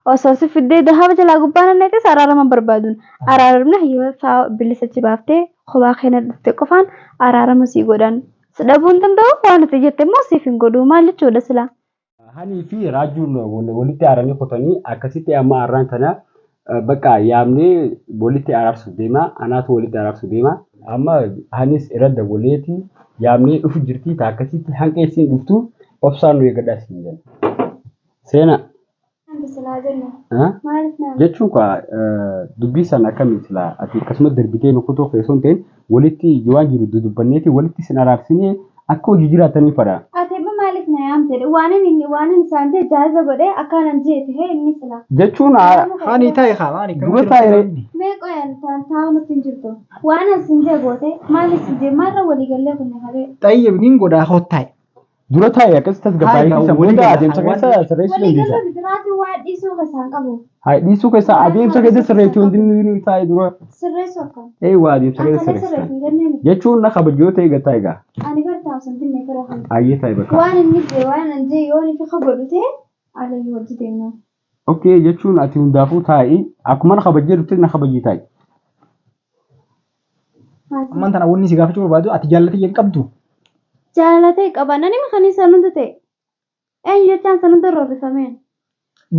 Osoo si fiddee dahaba jalaa gubbaa nanneetis araarama hin barbaaduun. Araaramni hayyama faa bilisa achi baaftee kophaa keenya dhufte qofaan araarama sii godhan. Si dhabuu hin danda'u, waan ati jette immoo siif hin godhu. Maal jechuudha silaa? Hanii fi Raajuun walitti aaranii kutanii akkasitti amma arraan tana bakka yaamnee walitti araarsuuf deema. Anaatu walitti araarsuuf deema. Amma Hanis irra dawwaleeti yaamnee dhufu jirti. Ta akkasitti hanqa isiin dhuftu obsaan nu eeggadhaa siin jenna. Seenaa. Silaa jennu. Maaliif nama? Jechuun kaa dubbii sana akkamiin silaa ati akkasumas darbitee nu kutuu keessoo hin ta'in, walitti waan jiru dudubbanneeti walitti isin araarsinee akka hojii jiraatanii fadha. Ati amma maaliif na yaamte? Waan inni waan inni isaan ta'e jaaza godhee akkaan jee ta'e inni silaa. Jechuun Hani taa'e kaa maali? Dura taa'e. Mee qoyaan ta'an taa'u nutti hin jirtu. Waan asin jee goote maaliif si jee maarra walii gallee kunne halee. Xayyib nin godhaa hottaa'e. Dura taa'e akkasitti tasgabbaa'ee Haa, isa walii booda gala. adeemsa keessa sirreessuu Walii dandeessa. galuu bitiraati waa dhiisuu keessaa hin qabu. Haa, dhiisuu keessa adeemsa keessa sirreessuu hundi ni taa'e dura. Sirreessuu akkam? Ee, waa adeemsa keessa Akkana sirreessita. sirreessu hin jennee. Jechuun na kabajoo ta'e gataa egaa. Ani bartaa osoo hin finne firoo kana. Ayyee, taa'e bakka. Waan inni jee waan inni jee yoo inni fi godhu ta'e alayyuu wajji deemna. Okay, jechuun ati hundaafuu taa'i, akkuma na kabajjee dhufte na kabajii taa'i. Ammaan tana wanni si gaafachuu barbaadu, ati jaallatee hin qabdu. Jaalatee qaba. Nani kan isaan hunda ta'e. Eenyu jechaan san hunda roorrifameen.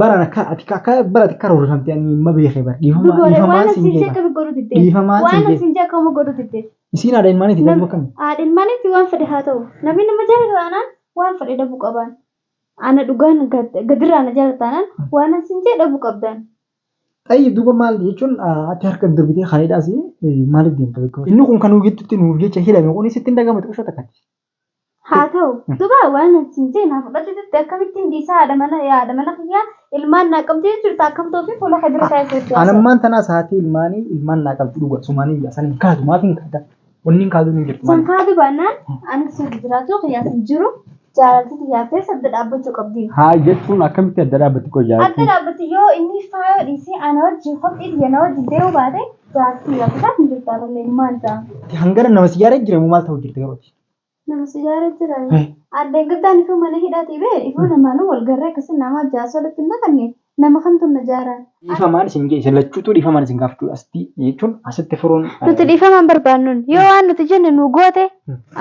Bara akka ati akka bara ati akka roorrifamte ani ma beekee bara dhiifama Dugoore dhiifamaan waan siin asiin jee jeeqa. akkami godhu diddeef. Dhiifamaan Waan siin jeeqa. asiin jee akkama godhu diddeef. Isiin haadha ilmaaniiti garuu akkami? Haadha ilmaaniitti waan fedhe haa ta'u. Namni nama jaalatu taanaan waan fedhe dhabuu qabaan. Ana dhugaan gadirraa na jaalatu taanaan waan asiin jee dhabuu qabdaan. Xayyi, duuba maal jechuun ati harka darbitee kareedhaas maaliif deemta beekaa? Inni kun kan gidduutti nuuf jecha hidhame kun sitti hin dhagahame xiqqoo takkatti. Haa ta'u. Duuba waan asiin jee naa fudhate jettee akkamittiin dhiisaa haadha mana kiyyaa ilmaan naa qabdee jirta akkam ta'uu fi fuula kee dura taa'ee sitti haasa'u. Anammaan tanaas haati ilmaanii ilmaan naa qabdi dhuga sumaanii iyya san hin kaatu, maaf hin kaata? Wanni hin kaatu hin jirtu San maaliif? kaatu baannaan ani sirri jiraatu kiyyaas hin jiru, jaalalti xiyyaafee adda dhaabbachuu qabdi. Haa, jechuun akkamitti adda dhaabbatti koo Adda jaalatti? dhaabbatti yoo inni faayoo dhiisee ana wajjin kophii xiyya na wajjin deemuu baate, jaartii yaabbisaaf hin jirtu arallee maal ta'a? Ati hangana nama si yaada jira moo maal ta'u jirti garuu ati? Nama si yaada jira. Addeen gaddaan ifuu mana hidhaatii bee ifuu namaanuu wal garree akkasii nama jaarsa walitti hin makanne nama kamtu na jaara. Dhiifamaan isin jee isin lachuutu dhiifamaan isin gaafachuudha asitti jechuun asitti furuun. Nuti dhiifamaan barbaannuun yoo waan nuti jenne nu goote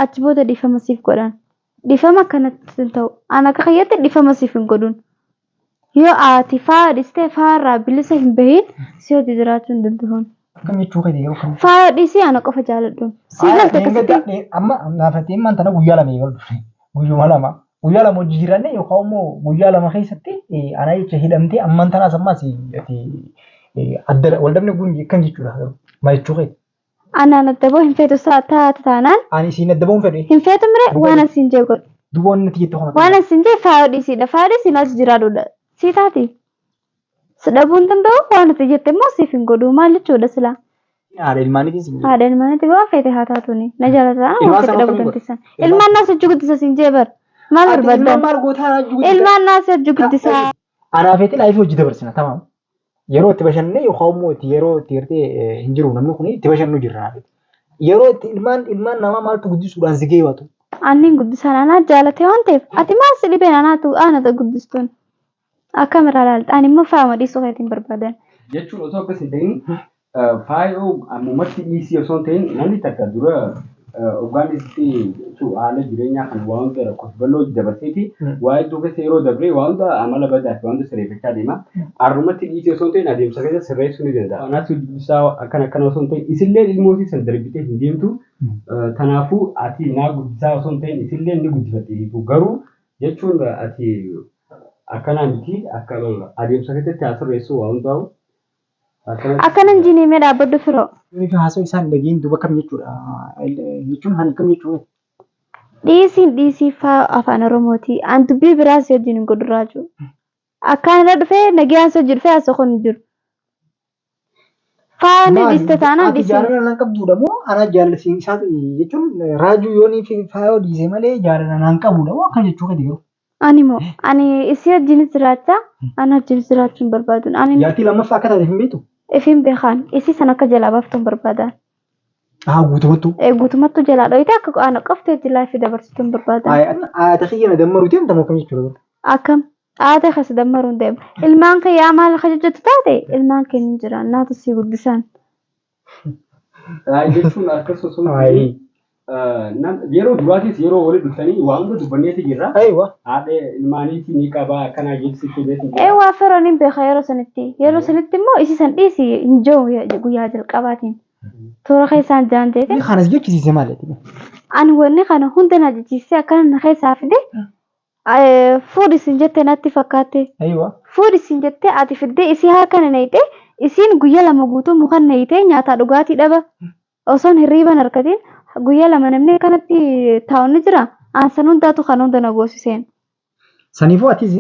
achi booda dhiifama siif godhan. Dhiifama akkanatti hin ta'u. Ana akka kiyyatti dhiifama siif hin godhuun. Yoo ati faa dhistee faarraa bilisa hin bahin si hojii jiraachuu hin danda'uun. Akkam jechuu keeti yeroo kam? Faaya dhiisii ana qofa jaaladhu. Si galte akkasitti. Amma naafatee ammaan tana guyyaa 2 eegalu dhufe. Guyyuma 2. Guyyaa 2 hojii jiraanne yookaan immoo guyyaa 2 keessatti anaa jecha hidhamtee ammaan tanaas ammaas ati adda waldhabne kun akkam jechuudha garuu maal jechuu keeti? Anaan adda ba'uu hin feetu taate taanaan. Ani isiin adda ba'uu hin fedhe. Hin feetu mire, waan asiin jee godhu. Duuba wanni nuti jettu kana. Waan asiin jee faaya dhiisiidha. Faaya dhiisiin as jiraadhuudha. Si taati. Si dhabuu hin danda'u, waan ati jette immoo siif hin godhu. Maal jechuudha silaa? Haadha ilmaaniitiin siin jedhe. Haadha ilmaaniiti waan feete haa taatuuni. Na jaalata waan Ilmaan feete sana dhabuu akkamiin dandeessan. Ilmaan naas hojii guddisa siin jee bar. Maal Ati ilmaan barbaaddan? maal gootaa raajuu guddisa? Ilmaan naas hojii guddisaa. Anaa feete life hojii dabarsina, tamaam. Yeroo itti bashannanee yookaan immoo itti yeroo itti gartee hin jiru namni kun itti bashannu jirra. Yeroo itti ilmaan namaa maaltu guddisuudhaan si gahee waatu. Anniin guddisaan anaa jaalate waan ta'eef ati maal si dhibeen anaatu aanata guddistuun. Akkamirraa ilaalta? Ani immoo faayama dhiisuu keetiin barbaadan. Jechuun osoo akkas hin ta'in, faayoo ammumatti dhiisii osoo hin ta'in, namni takka dura hoggaan itti haala jireenyaa kana waa hunda rakkoo bal'oo dabarseeti waa hedduu keessa yeroo dabree waa hunda amala badaa fi waa hunda sirreeffachaa deema. Arrumatti dhiisii osoo hin ta'in adeemsa keessa sirreessuu ni danda'a. Kanaaf isaa akkana akkana osoo hin ta'in isillee ilmoo san darbitee hin deemtu. Kanaafuu ati naa guddisaa osoo hin ta'in isillee ni guddifatti. Garuu jechuun ati akkanaa miti, akka adeemsa keessatti haa sirreessuu waa hundaa'u. Akkana hin jiinii mee dhaabbadhu firoo. Yoo haasoo isaan dhageenya duuba akkam jechuudha jechuun hani akkam jechuudha. Dhiisiin dhiisii faa afaan Oromooti. An dubbii biraas wajjin hin godhu raajuu. Akkaan irra dhufee nagayaan si wajjin dhufee haasoo kun hin jiru. Faaya ni dhiiste taanaan Ati dhiisii. jaalala nan qabduudha moo ana jaalala isaa jechuun raajuu yoo ni faayoo dhiise malee jaalala nan qabuudha moo akkam jechuu keeti garuu? Ani moo ani isii wajjinis jiraachaa ana wajjinis jiraachuu hin barbaadu. Ani Jaartii lammaffaa akka taate hin beektu? Ifin beekaan, isii san akka jalaa baaftu hin barbaadan. Haa, guutumattuu. Ee, guutumattuu jalaa dhoyite akka ana qofti wajjin life dabarsitu hin barbaadan. Haayata kiyya na dammaruuti amta moo akkam jechuudha garuu? Akkam? Xaatee keessa dammaruun deema. Ilmaan kee yaa maal akka jajjattu taate ilmaan kee ni jiran naatu si guddisan. Jechuun akkas osoo hin Ayi. ta'in yeroo duraatis yeroo walitti dhuftanii waa hunda dubbanneeti jirra. Aywa. Haadha ilmaaniitii ni qaba akkanaa jechuun beeku Ee jira. waa firoon hin beeka yeroo sanitti. Yeroo sanitti immoo isi san dhiisi hin jiru guyyaa jalqabaatiin. Toora keessaan jaan jeete. Inni kanas jechisiise maali? Ani wanni kana hunda na jechisiisee akkana na keessaa fide fuudhi isin jette natti fakkaatte. Aywa. Fuudhi isin jettee ati fiddee isii harka na nayite isiin guyyaa 2 guutuu muka nayite nyaataa dhugaatii dhaba. Osoon hirriiban harkatiin guyyaa 2 namni akkanatti taa'u ni jira. An san hundaatu kan hunda na goosiseen. Saniifuu atis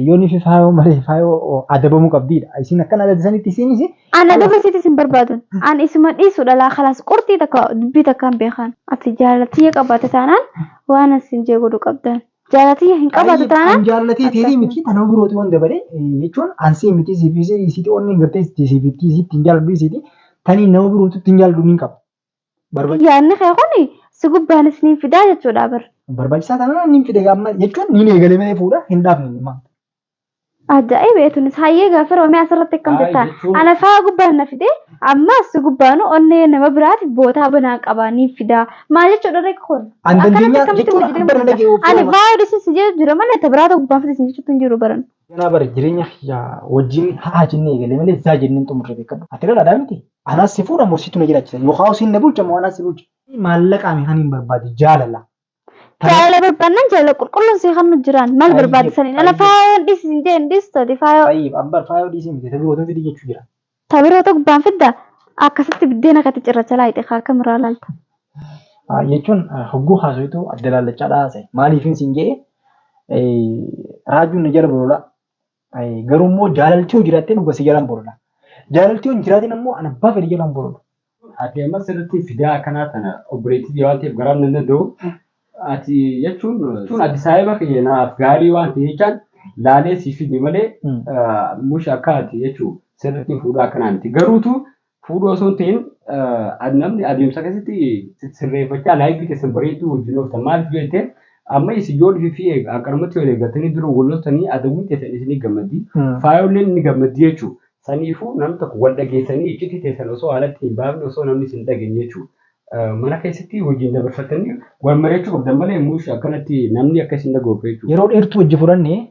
yoon fi faayoo malee faayoo adabamuu qabdiidha. Isin akkana adabsanitti isinis An adaba isiitis hin barbaadu. An isuma dhiisuudha laa khalaas qurxii takka dubbii takka hin beekan. Ati jaalatiyya qabaate taanaan waan asin jee godhu qabdan. Jaalatiyya hin qabaatu taanaan An jaalatee teetii miti tanuma birooti waan dabalee jechuun ansii miti siif isiiti onni gartee siif isiitti hin jaaladhu isiiti tanii nama birootu ittiin jaaladhu ni qaba. Yaadni kee kuni si gubbaanis ni fidaa jechuudha bar. Barbaachisaa taanaan ni fide amma jechuun ni eegale malee fuudha hin dhaabne maal. Ajaa'iba eetunis hayyee gaafa roomee asirratti akkam Haay jettaan. jechuun Ana faa gubbaan na fide ammas si gubbaanu onnee nama biraatiif bootaa banaan qabaa ni fidaa. Maal jechuudha ree kun? An Akkanatti dandeenyaa akkamitti jechuun hojii an bara deemuu dhagee Ani faa odisi si jedhu jira malee ta biraata gubbaan fide si jechuutu hin jiru baran. Ganaa bara jireenya kiyya wajjin haa jennee eegale malee zaa jennee hin xumurre beekadhu. Ati dhalaadhaa miti. Anaas si fuudha moo situ na jiraachisa? Yookaan siin na bulcha moo anaas si bulcha? Maallaqaa mi kan hin barbaadu jaalala. Jaalala barbaannan jaalala qulqulluun si kan nu jiraan maal Tayyib, barbaadisanii dhala tayyib. faayoon dhiisi hin jeen dhiistooti faayoo. Tayyib, abbar faayoo dhiisii miti. Tabii otoo fidii jechuu jira. Ta biroota gubbaan fidda akkasitti biddeena katti cirracha laayite kaa kamirraa laalta. Jechuun hogguu haasoitu adda laallachaa dhaase. Maaliifin siin jedhe raajuun na jala bolola. Garuu immoo jaalaltii yoo jiraatte dhuga si jalaan bolola. Jaalaltii yoo hin jiraatin ammoo ana abbaa fedhe jalaan bolola. Ati amma sirriitti fidaa akkanaa tana obboleettii waan ta'eef garaan nan danda'u. Ati jechuun ati saahiba kiyya naaf gaarii waan ta'e jechaan laalee si fide malee mush akka ati jechuun sirriitti fuudhaa akkanaa miti. Garuutu fuudhuu osoo hin ta'in namni adeemsa keessatti sirreeffachaa laayifii keessan bareedduu wajjin ooftan maaliif jettee amma isin yoo fi akkanumatti wal eeggatanii dura wal loltanii adawwiin teessan isinii gammaddi. Faayolleen ni gammaddi jechuudha. Saniifuu namni tokko wal dhageessanii iccitii teessan osoo alatti hin baafne osoo namni isin dhageenye jechuudha. Mana keessatti wajjin dabarfatanii wal mari'achuu qabdan malee mush akkanatti namni akka isin dhaga'uuf jechuudha. Yeroo dheertuu wajji fudhanne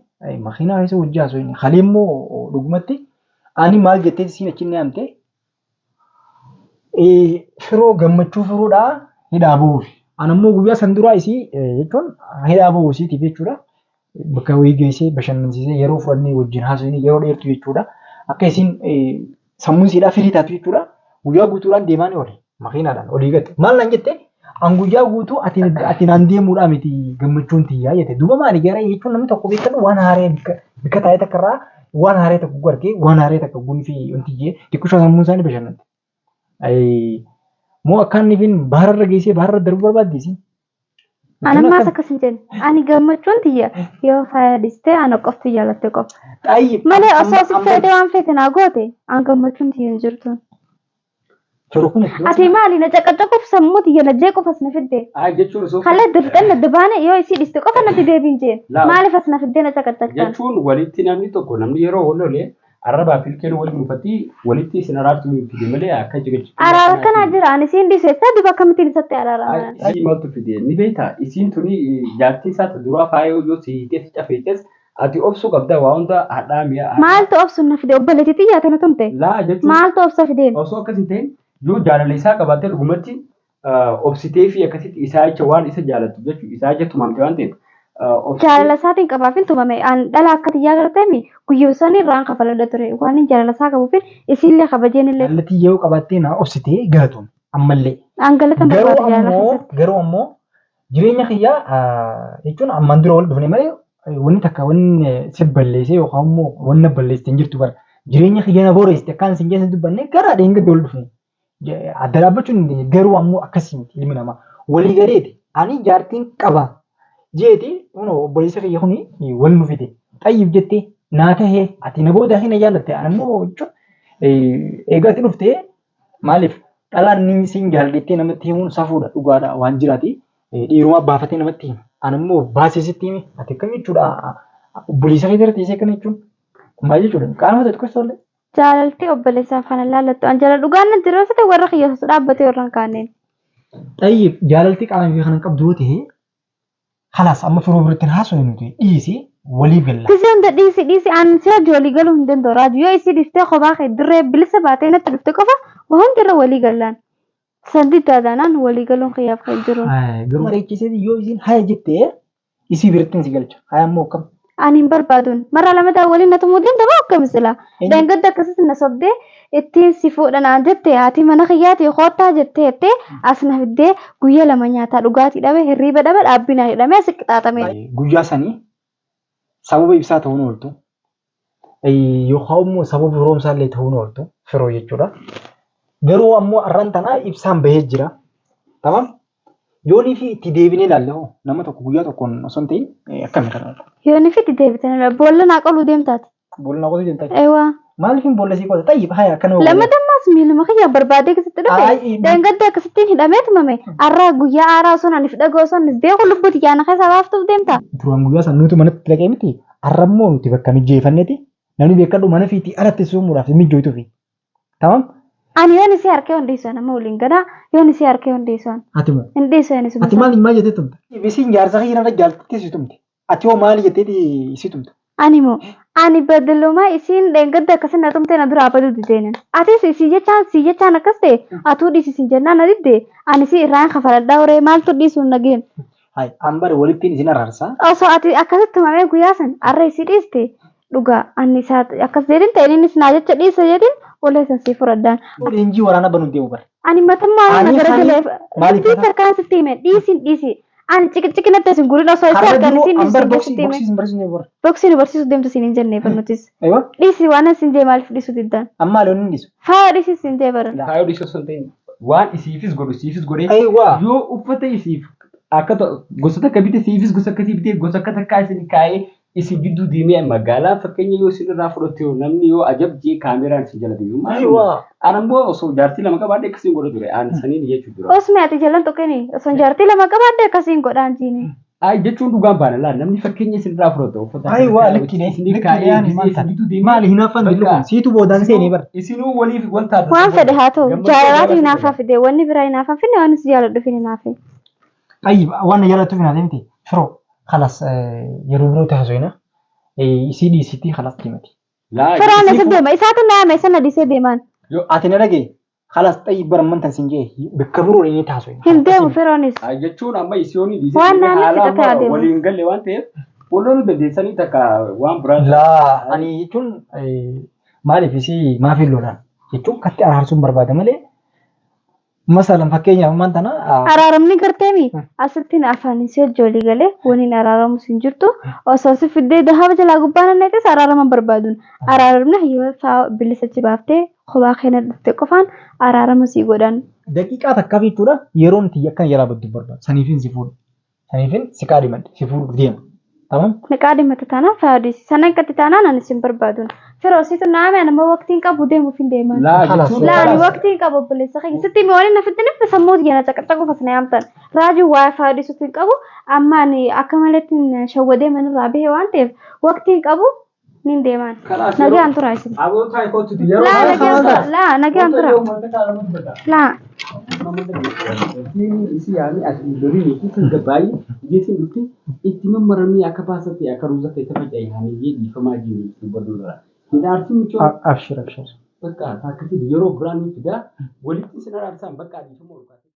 makiinaa keessa wajji haasofne halee immoo dhugumatti ani maal jettee isiin achi inni amte firoo gammachuu firoodhaa hidhaa bahuuf. Ani immoo guyyaa san duraa isii jechuun hidhaa bahuu isiitiif jechuudha. Bakka wayii geessee bashannansiisee yeroo fudhannee wajjin haasofne yeroo dheertuu jechuudha. Akka isiin sammuun isiidhaa firii taatu jechuudha. Guyyaa guutuudhaan deemaa ni oole makiinaadhaan olii gadi. Maal naan jette an guyyaa guutuu ati ati naan deemuudhaa miti gammachuun tiyyaa jette. Duuba maali gara jechuun namni tokko beekadhu waan haaree bikka taa'ee takka irraa waan haaree takka guguu argee waan haaree takka gunfii wanti jee xiqqishoo sammuun isaanii bashannante. Moo akka inni fin baararra geessee baararra darbuu barbaaddi isin? Ani ammaas akkas hin jenne. Ani gammachuun tiyya yoo faaya dhistee ana qofti jaalatte qofa. Xayyib. Malee osoo si feete waan feete naa goote an gammachuun tiyya hin jirtu. Firoo kun Ati maali na caqacaquuf sammuu tiyya na jeequuf as na fidde? Ay jechuun osoo Haala adda fixan adda baane yoo isii dhiste qofa natti deebiin jeen. Laa. Maaliif as na fiddee na caqacaqtan? Jechuun walitti namni tokko namni yeroo wal lole arrabaa fi ilkeen waliin mufatti walitti isin araarsu fide malee akka jigachi. Araara akkanaa jira ani isiin dhiise jecha duba akkamittiin isatti araarama? Isii maaltu fide ni beektaa isiin tuni jaartii isaa ta duraa faayoo yoo si hiitee si cafeetes ati obsuu qabda waa hunda hadhaa mi'a. Maaltu obsu na fide obboleettii tiyyaa tana tumte? Laa jechuun Maaltu obsa fideen? osoo akkas hin ta'in yoo jaalala isaa qabaattee dhugumatti obsitee fi akkasitti isaa jecha waan isa jaalattu jechuun isaa jecha tumamte waan ta'eef obsitee Jaalala isaatiin qabaafin tumame. An dhala akka tiyyaa garteemi guyyuma isaanii irraan kafaladha ture. Waan inni jaalala isaa qabuufin isiillee kabajeen illee. Jaalala yoo qabaattee naa obsitee galatoom ammallee. An galata hin Garuu barbaadu jaalala ammoo keessatti. garuu ammoo jireenya kiyyaa jechuun ammaan dura wal dhufne malee wanni takka wanni si balleessee yookaan immoo wanni balleessite hin jirtu bara. Jireenya kiyya na boreessite akkaan sin keessa dubbanne gara dheengadda wal dhufne. Adda dhaabbachuun hin dandeenye garuu ammoo akkasii miti ilmi namaa. Walii galeeti ani jaartiin qaba jeeti obboleessa kiyya kuni wal nu fide. Xayyib jettee naa tahee ati na booda hin jaallatte ani immoo jechuun egaa ati dhuftee maaliif dhalaan inni siin jaalladhettee namatti himuun safuudha dhugaadha waan jiraati. Dhiirumaa baafatee namatti hima. Ani immoo baasee sitti hime ati akkam jechuudha Obboleessa kee bira teessee akkana jechuun maal jechuudha? Qaama ta'e tokko illee. Jaalalti obboleessaaf kana laallattu. An jala dhugaan na jira osoo ta'e warra kiyya osoo dhaabbatee warra hin kaaneen. Xayyib jaalalti qaama kee kana qabdu yoo ta'e khalaas amma firoo biratti hin haasofne nuti dhiisi walii galla. Gisee hunda dhiisi dhiisi an si hojii walii galuu hin danda'u raaju yoo isii dhiiftee kophaa kee dirree bilisa baatee natti dhufte qofa waa hundirra walii gallaan. San diddaa taanaan walii galuun kiyyaaf kan jiru. Garuu mariichiseeti yoo isiin haya jettee isii biratti si galcha. Haya ammoo akkam? Ani hin barbaaduun marra lamataa waliin na tumuu deemta moo akkami sila? Dheengadda akkasitti na sobdee ittiin si fuudha naan jette haati mana kiyyaati koottaa jettee jettee as na fiddee guyyaa lama nyaataa dhugaatii dhabe hirriiba dhabe dhaabbii na hidhamee as qixaaxame. Guyyaa sanii sababa ibsaa ta'uun ooltu yookaan immoo sababa firoomsaa illee ta'uun ooltu firoo jechuudha. Garuu ammoo har'aan tanaa ibsaan bahee jira. Tamam? Yoonii fi itti deebinee ilaalle hoo nama tokko guyyaa tokkoon osoo hin ta'in akkami kana? Yoonii fi itti deebitan boolla naa qoluu deemtaati. Boolla naa qotuu deemtaati. Eewaa. Maaliif hin boolla sii qota? Xayyib haya akkana hoo. Lammataa ammaas miiluma kiyya barbaadee akkasitti dhufe. Dheengadda akkasittiin hidhamee tumame. Har'aa guyyaa haaraa osoo ani dhagoo osoo ani beeku lubbuuti yaana keessaa baaftuuf deemta. Duraan guyyaa san nuti manatti dhaqee miti. Har'a immoo nuti bakka mijeeffanneeti namni beekadhu mana fiitii alatti suumuudhaaf mijooytuufi. Tamam? Ani yoon isii harkee hin dhiisu nama waliin ganaa yoon isii harkee hin dhiisu. Ati moo? Hin dhiisu ani suma. Ati maali maal jettee tumte? Isiin jaarsa kiyya irra jaaltee si tumte. Ati hoo maali jettee si tumte? Ani moo? Ani badaluma isiin dheengadda akkasii na tumte na duraa baduu dideenan. Atis isii jechaan sii jechaan akkas ta'e atuu dhiisi siin jennaan na didde ani si irraan kafaladhaa horee maaltu dhiisuun nageen. Hai an bare walittiin isin araarsaa. Osoo ati akkasitti tumamee guyyaa san har'a isii dhiiste dhugaa ani isaa akkas jedhin ta'e innis naa jecha dhiisa jedhin ulee san sii fudhadhaan. Leenjii waraana banuun deemu bara. Ani matummaa Ani na gara sanii jala maaliif dubbii tarkaan sitti hime dhiisin dhiisi. Ani ciqiciqinatti isin gurin osoo isii Har'a harkaan duruu isin an bar dhiisin boksii sitti hime. boksii isin barsiisuu deemu bara. Boksii nu barsiisuu deemtu isin hin jenne barnutis. Aywa Dhiisi waan isin jee maaliif dhiisuu diddaan? amma aloon hin dhiisu. Faaya dhiisi isin jee baran. Faayoo dhiisuu osoo hin ta'in waan isiifis godhu siifis godhee Aywa. yoo uffata isiif akka gosa takka bite siifis gosa akkasii bitee gosa akka takkaa isin kaa'ee isin gidduu deemee magaalaa fakkeenya yoo isin irraa fudhatte yoo namni yoo ajab jee kaameraan isin jala deemu. Aywa. An ammoo osoo jaartii lama qabaadhe akkasiin godha ture. An saniin jechuu dura. Osme ati jalan tuqini osoo jaartii lama qabaadde akkasiin godhaan jiini. Ay jechuun dhugaan baana laa namni fakkeenya isin irraa fudhata uffata akka Aywa takkaa likkine isin likkine kaa'ee yaani gisee maal isin taate? gidduu deemee Maali hinaaffaan dillu kun siitu boodaan seenee bara. Isinuu waliif wal taata. Waan fedhe haa ta'u Gammachuu jaalalaatu ajaa'ibaa hinaafaa fide wanni biraa hinaafaa finne waan si jaaladhu fin hinaafe. Xayyib waan na jaallattuuf hin haasofne firoo kalas yeroo biroo haasofna. Isii dhiisitii kalas deemati. Laa Firaan Isii isa deema isaatu na yaame isa na dhiisee deemaan. Ati na dhagaye kalas xayyib bara amman tan siin jee bakka biroo inni haasofna. Hin deemu firoonis. Ay jechuun amma isiyoonii dhiisee Waan deemee naannoo haala fixatee amma adeemu. waliin galle waan ta'eef walloon dandeessanii takka waan biraa. Laa ani jechuun maaliif isii maaf hin lolaan jechuun katti araarsuun barbaada malee masalan fakkeenyaaf ammaan tana Araaramni garteemi asittiin afaan isii hojii galee waniin araaramus hin jirtu osoo si fiddee dahaba jalaa gubbaa nanneetis araarama barbaaduun araaramni yoo faa bilisa ci baaftee kophaa keenya dhufte qofaan araarama sii godhan. Daqiiqaa takkaaf jechuudha yeroon tiyya akkana jalaa baddu barbaada. Saniifin si fuudhu. Saniifin si qaadhimadhe si fuudhuuf deema. Tamam? Na qaadhimate taanaan faayidaa sana akkatti taanaan ani sin barbaaduun. Firoo siitu naame ani amma waqtiin qabu deemuuf hin deeman. Laa Khalas. jechuun Laa ani waqtiin qabu obboleessa kiyya sitti himi waan inni fitti nifti sammuu tiyya na caqacaquu fasna yaamtan. Raajii waa'ee faayidaa hin qabu amma ani akka maletti shawwadee manirraa bahe waan ta'eef waqtiin qabu nin deeman. Kalaas Nagaan tura isin. Aboo taa'e kootu yeroo Laa nagaan tura. Laa nagaan tura. Laa. Isi yaami ati lolii fi tasgabbaa'ii jeetiin dhufte itti mammaramii akka baasatti akka ruuza keessa faca'e hamiyyee dhiifamaa jiru dubbatu dura. Hin aarsin michoo Abshir abshir. bakka akkasii yeroo biraan ni fidaa walitti isin araarsaan bakka dhiifama ol kaasee.